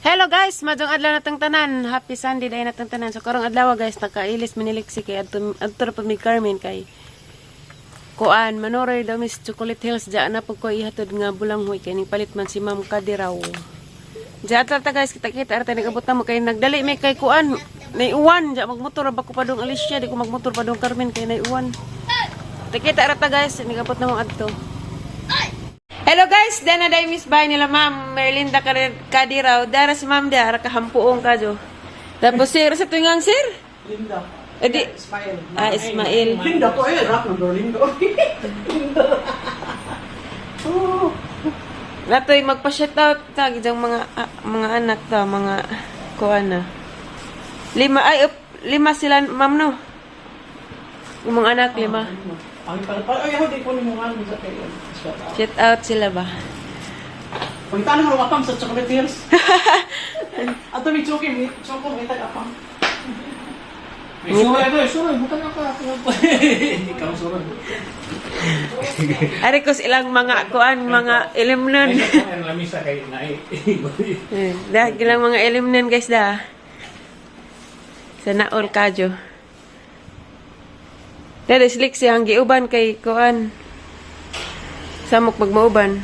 Hello guys, madong adlaw natong tanan. Happy Sunday day natong tanan. So karong adlaw guys, nakailis miniliksi kay adto adto ra pa mi Carmen kay kuan manuroy daw Miss Chocolate Hills diya na pud ko ihatod nga bulanghoy kay ning palit man si Ma'am Kadiraw. Diya atla ta guys, kita-kita arta nagabot na mo kay nagdali may kay kuan naiuwan diya magmotor ra ba ko padung Alicia, di ko magmotor padung Carmen kay naiuwan. Kita ra ta guys, nagabot na mo adto. Hello guys, dana day Miss Bay nila Ma'am Merlinda Kadiraw. Dara si Ma'am dara kahampuong kadyo. Tapos sir, sa tuwing sir? Linda. Edi, Ismail. Ah, Ismail. Linda ko eh. Rock number Linda. Oh. Natoy magpa-shoutout ta gidyang mga mga anak ta, mga kuan na. Lima ay up, lima sila ma'am no. Yung mga anak lima. Ang pala. Ay, ako di ko ni mo nga sa kayo. Shout out. Shout out sila ba? Pagkitaan mo apam sa Chocolate Hills. Ato may choki, may choco, may tag apam. May suray ba? Suray, bukan na ka. Ikaw suray. Ari ko ilang mga kuan, mga ilimnon. Ay, ang lamisa kay nai. Eh, dah gilang mga ilimnon guys dah. Sa naol kadyo. Dahil slik siya ang giuban kay kuan. Samok magmauban.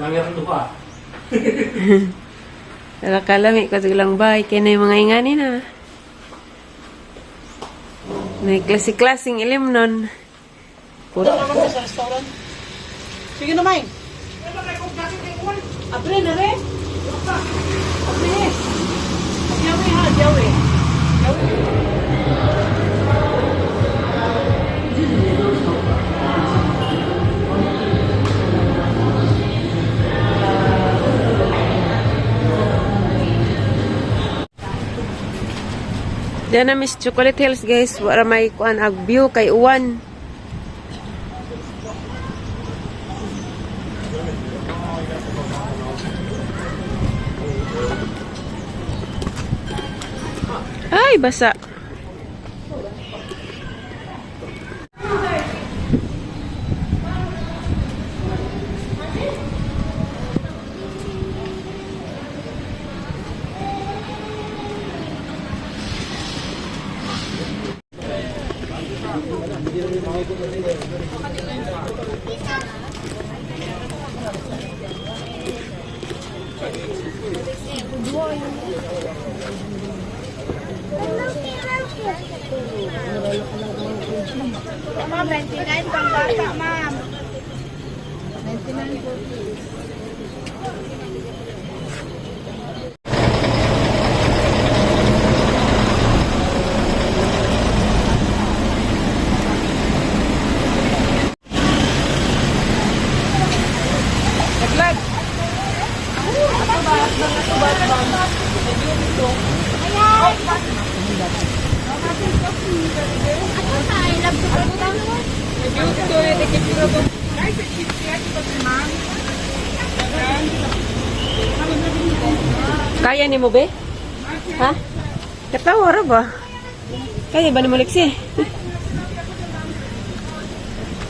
Kamera duha. Wala kalami ko lang bay kay na yung mga ingani na. May klase-klaseng ilim nun. Ito naman ko sa restaurant. Sige na, May. Abre na rin. Abre. Yawe ha, yawe. Yawe. Diyan na Miss Chocolate Hills guys, wala may kuan ag view kay uwan. Ay, basa. Ma'am, 99 pang bata, ma'am. Naglag. Kaya ni mo be? Ha? Katawa ra ba? Kaya ba ni mo Lexi?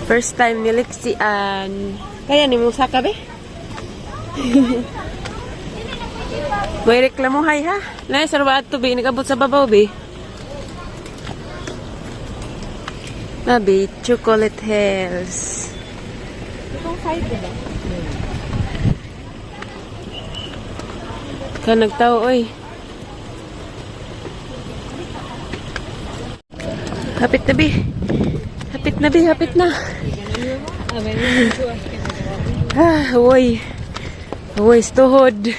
First time ni Lexi an. Kaya ni mo saka be? May reklamo hay ha. Nay sarwa adto be nagabot sa babaw be. Nabi Chocolate Hills. Itong side, diba? Ka nagtao oy. Hapit na bi. Hapit na bi, hapit na. Ah, uy. Uy, stuhod.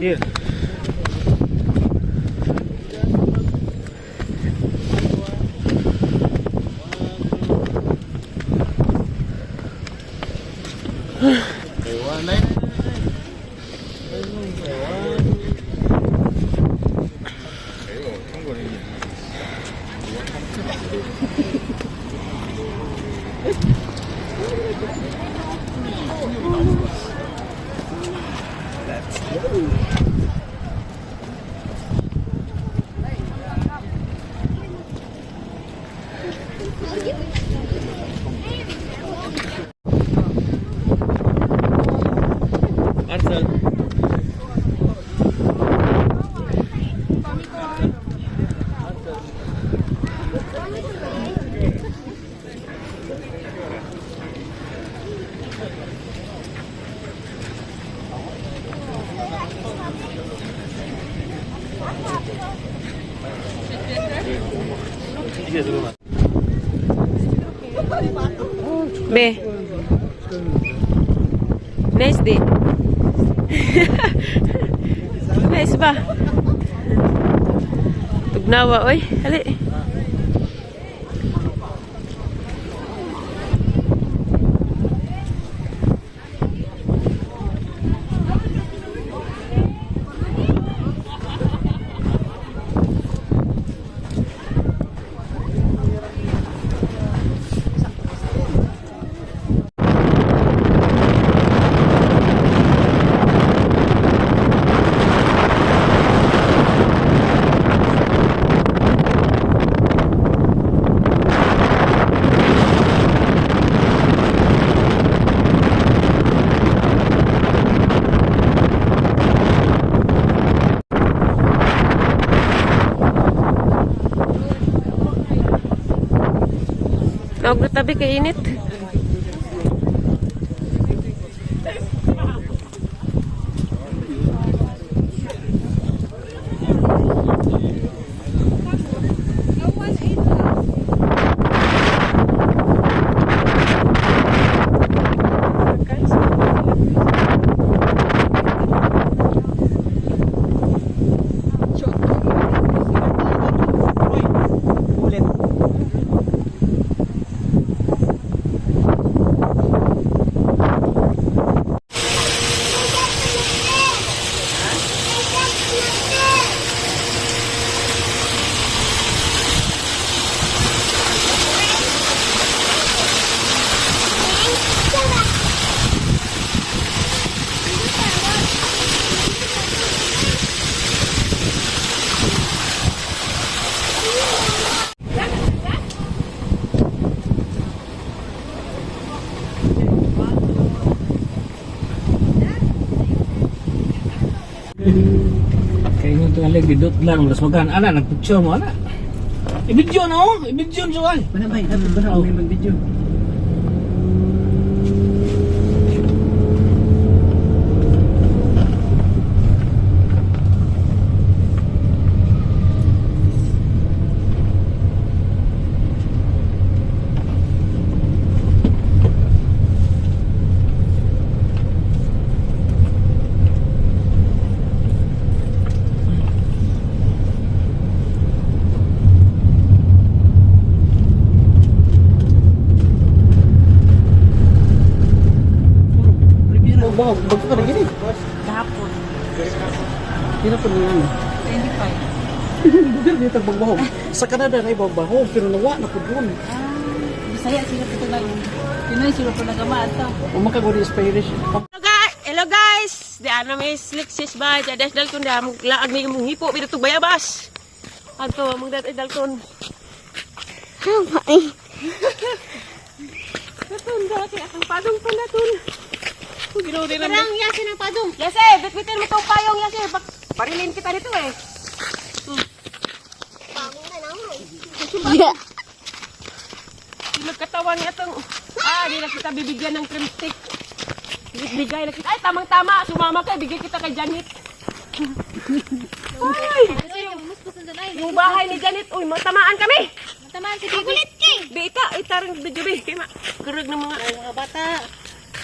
Here. Let's go. Be. Nice day. Nice ba? Tugnawa, oy. Hali. Naog na tabi kay init. Ulit. Kaya yung tingalig, didot lang, mas magan. Ana, nagpicture mo, ana. I-video no? I-video no, ay. Wala ba? Dapat ba na may mag-video? Riviera. Bago, bago ka na gini. Gahapon. Hindi po niya. 25. Bugar dito bagbahog. Sa Canada na ibang bahog, pero nawa na po doon. Bisaya sila po lang. Pinoy sila po nagama ato. Umakagod inspiration. Hello guys! Hello guys! Di ano may slick sis ba? Di adas dalton da mong laag ni mong hipo bitaw tug bayabas. Adto mong dat dalton. Daton dati akang padong pandaton. Ginoo din naman. yasin ang padong. Yase, bitbitin mo tong payong Yase. Barilin kita dito eh. Silog katawan niya tong. Ah, di na kita bibigyan ng cream stick. Bigay na kita. Ay, tamang-tama. Sumama ka. Bigay kita kay Janet. Ay! Yung bahay ni Janet. Uy, matamaan kami. Matamaan si Bibi. Bi, ita. Itarang video, bi. Kaya ma. Kurog ng mga. Mga bata.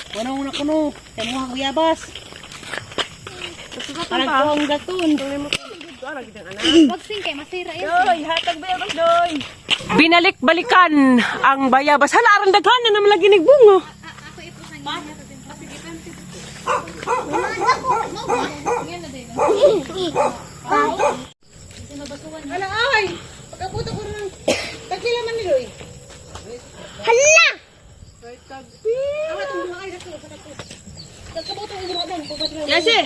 Kuno na kuno. Kay mo guyabas. Parang Parang gaton. Boxing kay masira yun. Doy, hatag bayabas, doy. Binalik-balikan ang bayabas. Hala, aran daghan na naman lagi nagbungo. Ako ipusan niya. Ala ay. Pagkabuto ko rin. Tagpila man ni Roy. Hala! Yase,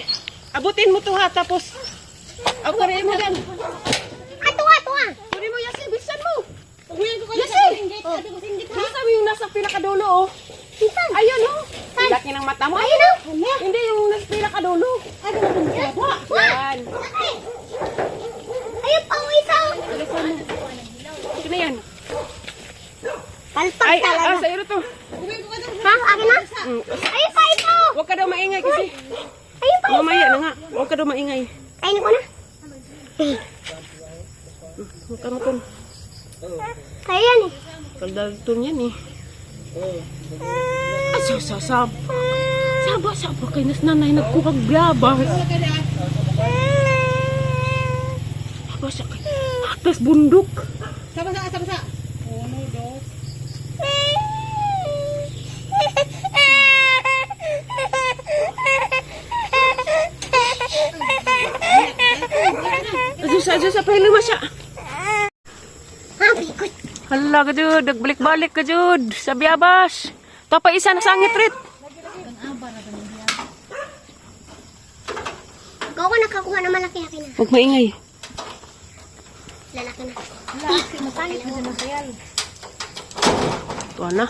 abutin mo to ha, tapos ako rin mo dan. Ato, ato ah! Kunin mo, Yase, bilisan mo. Yase! Bilisan mo yung nasa pinakadulo, oh. Ayun, oh. Laki ng mata mo. Ayun, oh. Hindi, yung nasa pinakadulo. Yan. Ayun pa, isa! Bilisan mo. Ito na yan. Palpak Ay, talaga. ah, sa'yo na to. Ha? Akin na? Ayun pa, isa! Huwag ka daw maingay kasi Ayun pa, isa! mamaya na nga. Huwag ka daw maingay. Ayun ko na. Makan makan. Kaya yan eh. Kaldalton yan eh. Asa sa saba. Saba saba kay nas nanay nagkuhag biyabas. Saba sa kay. Atas bundok. Sama sa, sama sa. Uno, dos. Asa sa pahilo siya. Ah, pikot. Hala ka jud, nagbalik-balik ka jud sa biyabas. Tapa isa na sangit rit. Ikaw ko nakakuha ng malaki akin na. Huwag maingay. Lalaki na. Mapalit na sa masayal. Tuwa na.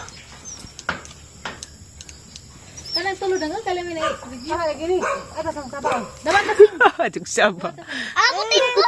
Kanang tulod ang kalamin ay. Ah, gini. Atas ang sabaw. Dapat Jug saba. Ah, butin ko.